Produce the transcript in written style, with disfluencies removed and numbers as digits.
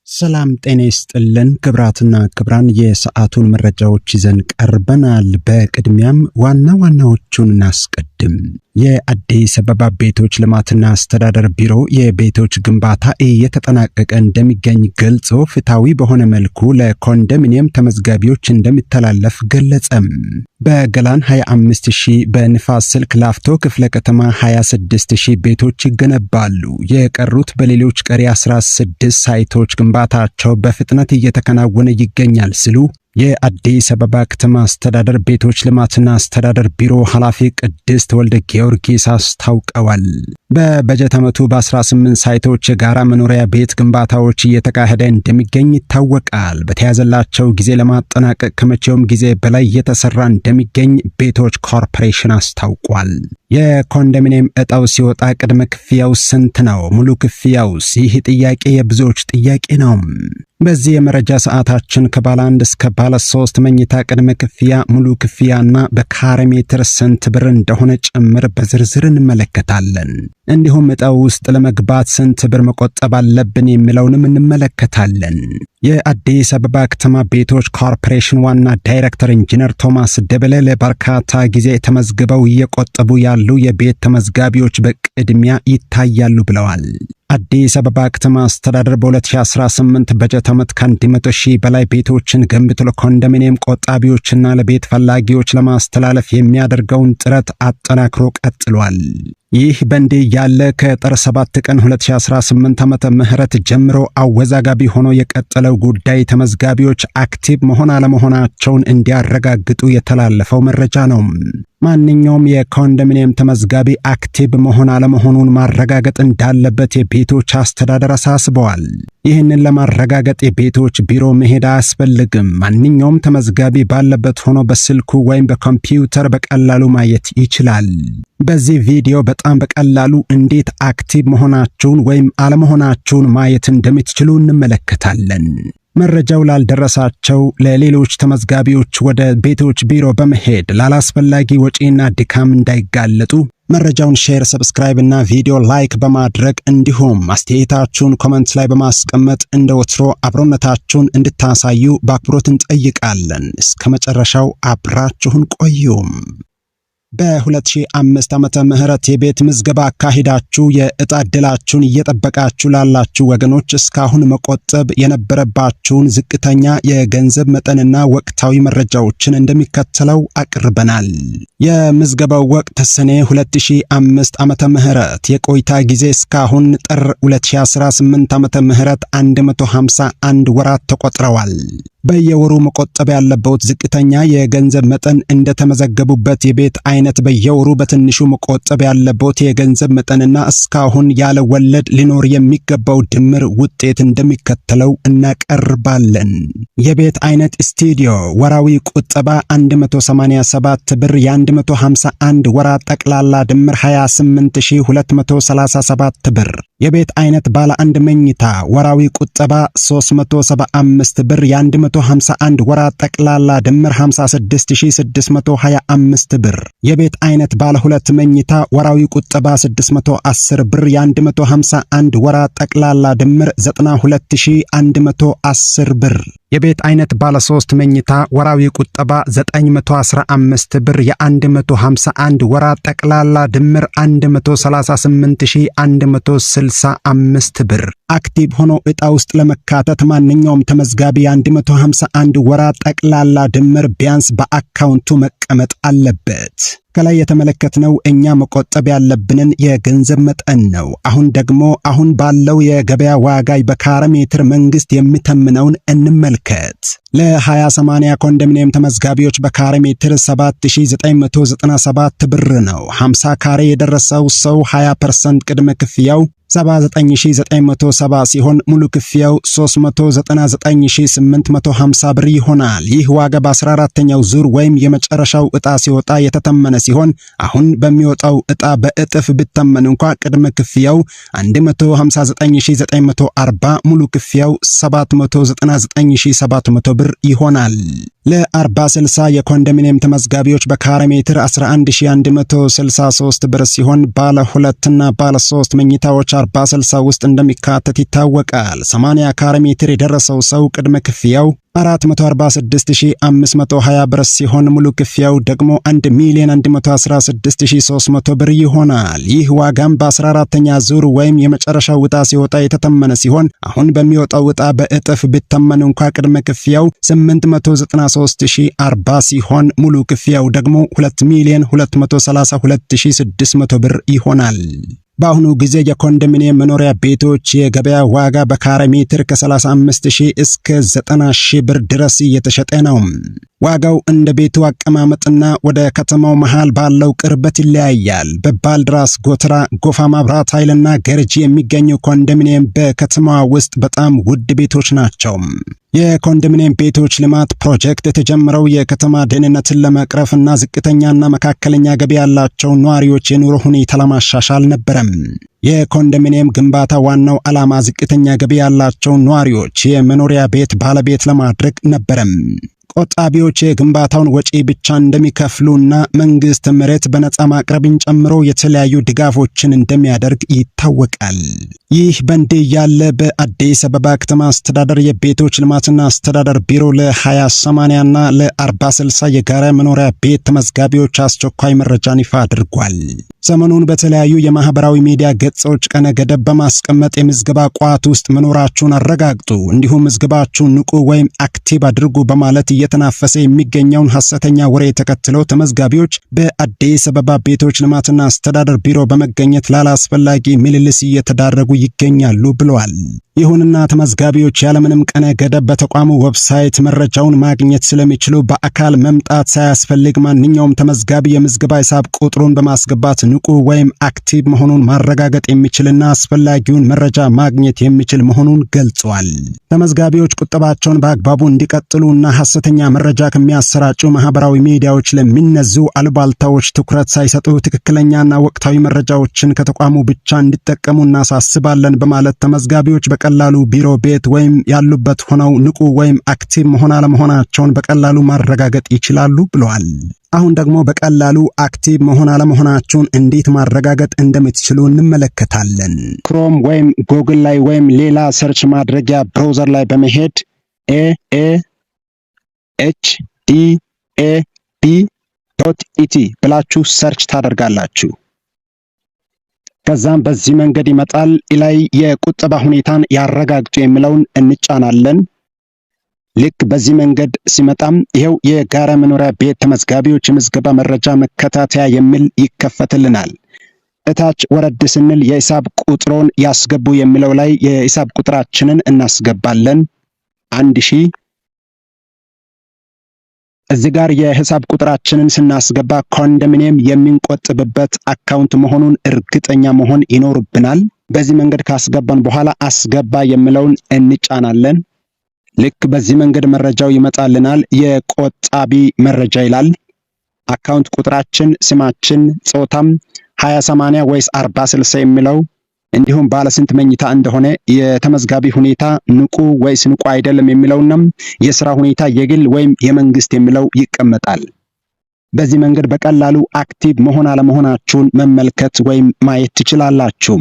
ሰላም ጤና ይስጥልን ክብራትና ክብራን፣ የሰዓቱን መረጃዎች ይዘን ቀርበናል። በቅድሚያም ዋና ዋናዎቹን እናስቀድም። የአዲስ አበባ ቤቶች ልማትና አስተዳደር ቢሮ የቤቶች ግንባታ እየተጠናቀቀ እንደሚገኝ ገልጾ ፍትሐዊ በሆነ መልኩ ለኮንዶሚኒየም ተመዝጋቢዎች እንደሚተላለፍ ገለጸም። በገላን 25 ሺህ፣ በንፋስ ስልክ ላፍቶ ክፍለ ከተማ 26 ሺህ ቤቶች ይገነባሉ። የቀሩት በሌሎች ቀሪ 16 ሳይቶች ግንባታቸው በፍጥነት እየተከናወነ ይገኛል ሲሉ የአዲስ አበባ ከተማ አስተዳደር ቤቶች ልማትና አስተዳደር ቢሮ ኃላፊ ቅድስት ወልደ ጊዮርጊስ አስታውቀዋል። በበጀት ዓመቱ በ18 ሳይቶች የጋራ መኖሪያ ቤት ግንባታዎች እየተካሄደ እንደሚገኝ ይታወቃል። በተያዘላቸው ጊዜ ለማጠናቀቅ ከመቼውም ጊዜ በላይ እየተሰራ እንደሚገኝ ቤቶች ኮርፖሬሽን አስታውቋል። የኮንዶሚኒየም ዕጣው ሲወጣ ቅድመ ክፍያው ስንት ነው? ሙሉ ክፍያውስ? ይህ ጥያቄ የብዙዎች ጥያቄ ነው። በዚህ የመረጃ ሰዓታችን ከባለ አንድ እስከ ባለ ሶስት መኝታ ቅድመ ክፍያ፣ ሙሉ ክፍያና በካሬ ሜትር ስንት ብር እንደሆነ ጭምር በዝርዝር እንመለከታለን። እንዲሁም ዕጣው ውስጥ ለመግባት ስንት ብር መቆጠብ አለብን የሚለውንም እንመለከታለን። የአዲስ አበባ ከተማ ቤቶች ኮርፖሬሽን ዋና ዳይሬክተር ኢንጂነር ቶማስ ደበለ ለበርካታ ጊዜ ተመዝግበው እየቆጠቡ ያሉ የቤት ተመዝጋቢዎች በቅድሚያ ይታያሉ ብለዋል። አዲስ አበባ ከተማ አስተዳደር በ2018 በጀት ዓመት ከ100 ሺህ በላይ ቤቶችን ገንብቶ ለኮንዶሚኒየም ቆጣቢዎችና ለቤት ፈላጊዎች ለማስተላለፍ የሚያደርገውን ጥረት አጠናክሮ ቀጥሏል። ይህ በእንዲህ ያለ ከጥር 7 ቀን 2018 ዓመተ ምህረት ጀምሮ አወዛጋቢ ሆኖ የቀጠለው ጉዳይ ተመዝጋቢዎች active መሆን አለመሆናቸውን እንዲያረጋግጡ የተላለፈው መረጃ ነው። ማንኛውም የኮንዶሚኒየም ተመዝጋቢ active መሆን አለመሆኑን ማረጋገጥ እንዳለበት የቤቶች አስተዳደር አሳስበዋል። ይህንን ለማረጋገጥ የቤቶች ቢሮ መሄድ አያስፈልግም። ማንኛውም ተመዝጋቢ ባለበት ሆኖ በስልኩ ወይም በኮምፒውተር በቀላሉ ማየት ይችላል። በዚህ ቪዲዮ በጣም በቀላሉ እንዴት active መሆናችሁን ወይም አለመሆናችሁን ማየት እንደምትችሉ እንመለከታለን። መረጃው ላልደረሳቸው ለሌሎች ተመዝጋቢዎች ወደ ቤቶች ቢሮ በመሄድ ላላስፈላጊ ወጪና ድካም እንዳይጋለጡ መረጃውን share፣ subscribe እና ቪዲዮ like በማድረግ እንዲሁም አስተያየታችሁን comment ላይ በማስቀመጥ እንደ ወትሮ አብሮነታችሁን እንድታሳዩ በአክብሮት እንጠይቃለን። እስከ መጨረሻው አብራችሁን ቆዩም። በ2005 ዓመተ ምህረት የቤት ምዝገባ አካሂዳችሁ የዕጣ ዕድላችሁን እየጠበቃችሁ ላላችሁ ወገኖች እስካሁን መቆጠብ የነበረባችሁን ዝቅተኛ የገንዘብ መጠንና ወቅታዊ መረጃዎችን እንደሚከተለው አቅርበናል። የምዝገባው ወቅት ሰኔ 2005 ዓመተ ምህረት፣ የቆይታ ጊዜ እስካሁን ጥር 2018 ዓመተ ምህረት 151 ወራት ተቆጥረዋል። በየወሩ መቆጠብ ያለበት ዝቅተኛ የገንዘብ መጠን እንደተመዘገቡበት የቤት አይነት በየወሩ በትንሹ መቆጠብ ያለበት የገንዘብ መጠንና እስካሁን ያለ ወለድ ሊኖር የሚገባው ድምር ውጤት እንደሚከተለው እናቀርባለን። የቤት አይነት ስቱዲዮ፣ ወራዊ ቁጠባ 187 ብር፣ የ151 ወራት ጠቅላላ ድምር 28237 ብር። የቤት አይነት ባለ አንድ መኝታ፣ ወራዊ ቁጠባ 375 ብር፣ የ151 ወራት ጠቅላላ ድምር 56625 ብር። የቤት አይነት ባለ ሁለት መኝታ፣ ወራዊ ቁጠባ 610 ብር፣ የ151 ወራት ጠቅላላ ድምር 92110 ብር። የቤት አይነት ባለ 3 መኝታ፣ ወራዊ ቁጠባ 915 ብር፣ የ151 ወራት ጠቅላላ ድምር 138165 ብር። Active ሆኖ ዕጣ ውስጥ ለመካተት ማንኛውም ተመዝጋቢ የ151 ወራት ጠቅላላ ድምር ቢያንስ በአካውንቱ መቀመጥ አለበት። ከላይ የተመለከትነው እኛ መቆጠብ ያለብንን የገንዘብ መጠን ነው። አሁን ደግሞ አሁን ባለው የገበያ ዋጋ በካሬ ሜትር መንግስት የሚተምነውን እንመልከት። ለ20/80 ኮንዶሚኒየም ተመዝጋቢዎች በካሬ ሜትር 7997 ብር ነው። 50 ካሬ የደረሰው ሰው 20% ቅድመ ክፍያው 79970 ሲሆን ሙሉ ክፍያው 399850 ብር ይሆናል። ይህ ዋጋ በ14ተኛው ዙር ወይም የመጨረሻው ዕጣ ሲወጣ የተተመነ ሲሆን አሁን በሚወጣው ዕጣ በእጥፍ ቢተመን እንኳ ቅድመ ክፍያው 159940፣ ሙሉ ክፍያው 799700 ብር ይሆናል። ለ40/60 የኮንዶሚኒየም ተመዝጋቢዎች በካሬ ሜትር 11163 ብር ሲሆን ባለ ሁለትና ባለ ሶስት መኝታዎች 40/60 ውስጥ እንደሚካተት ይታወቃል። 80 ካሬ ሜትር የደረሰው ሰው ቅድመ ክፍያው 446520 ብር ሲሆን ሙሉ ክፍያው ደግሞ 1 ሚሊዮን 116300 ብር ይሆናል። ይህ ዋጋም በ14ተኛ ዙር ወይም የመጨረሻው ዕጣ ሲወጣ የተተመነ ሲሆን አሁን በሚወጣው ዕጣ በእጥፍ ቢተመን እንኳ ቅድመ ክፍያው 893040 ሲሆን ሙሉ ክፍያው ደግሞ 2 ሚሊዮን 232600 ብር ይሆናል። በአሁኑ ጊዜ የኮንዶሚኒየም መኖሪያ ቤቶች የገበያ ዋጋ በካሬ ሜትር ከ35 ሺህ እስከ 90 ሺህ ብር ድረስ እየተሸጠ ነው። ዋጋው እንደ ቤቱ አቀማመጥና ወደ ከተማው መሃል ባለው ቅርበት ይለያያል። በባልደራስ ጎተራ፣ ጎፋ መብራት ኃይልና ገርጂ የሚገኙ ኮንዶሚኒየም በከተማዋ ውስጥ በጣም ውድ ቤቶች ናቸው። የኮንዶሚኒየም ቤቶች ልማት ፕሮጀክት የተጀመረው የከተማ ድህነትን ለመቅረፍ እና ዝቅተኛና መካከለኛ ገቢ ያላቸው ነዋሪዎች የኑሮ ሁኔታ ለማሻሻል ነበረም። የኮንዶሚኒየም ግንባታ ዋናው ዓላማ ዝቅተኛ ገቢ ያላቸው ነዋሪዎች የመኖሪያ ቤት ባለቤት ለማድረግ ነበረም። ቆጣቢዎች የግንባታውን ወጪ ብቻ እንደሚከፍሉና መንግስት መሬት በነፃ ማቅረብን ጨምሮ የተለያዩ ድጋፎችን እንደሚያደርግ ይታወቃል። ይህ በእንዲህ ያለ በአዲስ አበባ ከተማ አስተዳደር የቤቶች ልማትና አስተዳደር ቢሮ ለ20/80 እና ለ40/60 የጋራ መኖሪያ ቤት ተመዝጋቢዎች አስቸኳይ መረጃን ይፋ አድርጓል። ሰሞኑን በተለያዩ የማህበራዊ ሚዲያ ገጾች ቀነ ገደብ በማስቀመጥ የምዝገባ ቋት ውስጥ መኖራችሁን አረጋግጡ፣ እንዲሁም ምዝገባችሁን ንቁ ወይም active አድርጉ በማለት እየተናፈሰ የሚገኘውን ሐሰተኛ ወሬ ተከትለው ተመዝጋቢዎች በአዲስ አበባ ቤቶች ልማትና አስተዳደር ቢሮ በመገኘት ላላስፈላጊ ምልልስ እየተዳረጉ ይገኛሉ ብለዋል። ይሁንና ተመዝጋቢዎች ያለምንም ቀነ ገደብ በተቋሙ website መረጃውን ማግኘት ስለሚችሉ በአካል መምጣት ሳያስፈልግ ማንኛውም ተመዝጋቢ የምዝገባ ሂሳብ ቁጥሩን በማስገባት ንቁ ወይም active መሆኑን ማረጋገጥ የሚችልና አስፈላጊውን መረጃ ማግኘት የሚችል መሆኑን ገልጿል። ተመዝጋቢዎች ቁጠባቸውን በአግባቡ እንዲቀጥሉና ሐሰተኛ መረጃ ከሚያሰራጩ ማህበራዊ ሚዲያዎች ለሚነዙ አሉባልታዎች ትኩረት ሳይሰጡ ትክክለኛና ወቅታዊ መረጃዎችን ከተቋሙ ብቻ እንዲጠቀሙ እናሳስባለን በማለት ተመዝጋቢዎች በቀላሉ ቢሮ፣ ቤት ወይም ያሉበት ሆነው ንቁ ወይም active መሆን አለመሆናቸውን በቀላሉ ማረጋገጥ ይችላሉ ብለዋል። አሁን ደግሞ በቀላሉ active መሆን አለመሆናችሁን እንዴት ማረጋገጥ እንደምትችሉ እንመለከታለን። Chrome ወይም ጉግል ላይ ወይም ሌላ search ማድረጊያ browser ላይ በመሄድ aahdab.et ብላችሁ search ታደርጋላችሁ። ከዛም በዚህ መንገድ ይመጣል። ላይ የቁጠባ ሁኔታን ያረጋግጡ የሚለውን እንጫናለን። ልክ በዚህ መንገድ ሲመጣም ይኸው የጋራ መኖሪያ ቤት ተመዝጋቢዎች የምዝገባ መረጃ መከታተያ የሚል ይከፈትልናል። እታች ወረድ ስንል የሂሳብ ቁጥሮን ያስገቡ የሚለው ላይ የሂሳብ ቁጥራችንን እናስገባለን። 1000። እዚህ ጋር የሂሳብ ቁጥራችንን ስናስገባ ኮንዶሚኒየም የምንቆጥብበት account መሆኑን እርግጠኛ መሆን ይኖርብናል። በዚህ መንገድ ካስገባን በኋላ አስገባ የሚለውን እንጫናለን። ልክ በዚህ መንገድ መረጃው ይመጣልናል። የቆጣቢ መረጃ ይላል። Account ቁጥራችን፣ ስማችን፣ ጾታም፣ 20/80 ወይስ 40/60 የሚለው እንዲሁም ባለ ስንት መኝታ እንደሆነ፣ የተመዝጋቢ ሁኔታ ንቁ ወይስ ንቁ አይደለም የሚለውና የስራ ሁኔታ የግል ወይም የመንግስት የሚለው ይቀመጣል። በዚህ መንገድ በቀላሉ active መሆን አለመሆናችሁን መመልከት ወይም ማየት ትችላላችሁ።